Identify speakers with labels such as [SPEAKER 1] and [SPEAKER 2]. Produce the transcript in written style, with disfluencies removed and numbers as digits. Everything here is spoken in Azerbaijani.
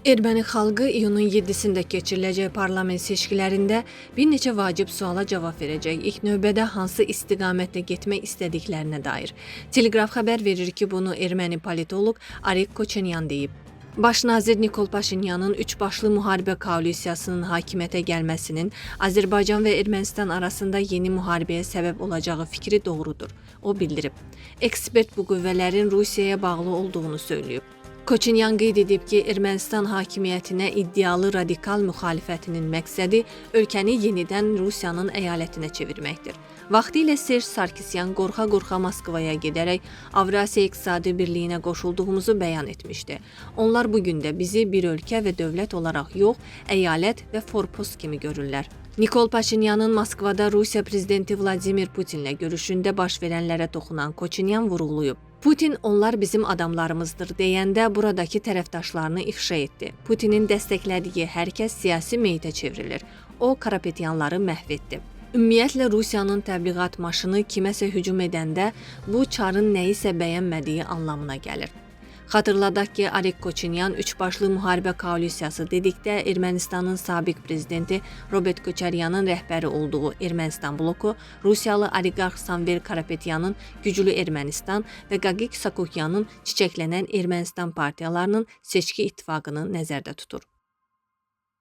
[SPEAKER 1] Erməni xalqı iyunun 7-sində keçiriləcək parlament seçkilərində bir neçə vacib suala cavab verəcək. İlk növbədə hansı istiqamətdə getmək istədiklərinə dair. Teleqraf xəbər verir ki, bunu erməni politoloq Arik Koçenyan deyib. Baş nazir Nikol Paşinyanın üçbaşlı müharibə koalisiyasının hakimiyyətə gəlməsinin Azərbaycan və Ermənistan arasında yeni müharibəyə səbəb olacağı fikri doğrudur, o bildirib. Ekspert bu qüvvələrin Rusiyaya bağlı olduğunu söyləyib. Koçinyan qeyd edib ki, Ermənistan hakimiyyətinə iddialı radikal müxalifətinin məqsədi ölkəni yenidən Rusiyanın əyalətinə çevirməkdir. Vaxtilə Serj Sarkisyan qorxa-qorxa Moskvaya gedərək Avrasiya İqtisadi Birliyinə qoşulduğumuzu bəyan etmişdi. Onlar bu gün də bizi bir ölkə və dövlət olaraq yox, əyalət və forpost kimi görürlər. Nikol Paşinyanın Moskvada Rusiya prezidenti Vladimir Putinlə görüşündə baş verənlərə toxunan Koçinyan vurğulayıb. Putin onlar bizim adamlarımızdır deyəndə buradakı tərəfdaşlarını ifşa etdi. Putinin dəstəklədiyi hər kəs siyasi meyitə çevrilir. O Karapetyanları məhv etdi. Ümumiyyətlə Rusiyanın təbliğat maşını kiməsə hücum edəndə bu çarın nəyisə bəyənmədiyi anlamına gəlir. Xatırladaq ki, Arik Koçinyan üçbaşlı müharibə koalisiyası dedikdə Ermənistanın sabiq prezidenti Robert Koçaryanın rəhbəri olduğu Ermənistan bloku, Rusiyalı oliqarx Samvel Karapetyanın Güclü Ermənistan və Qaqik Sakukyanın Çiçəklənən Ermənistan partiyalarının seçki ittifaqını nəzərdə tutur.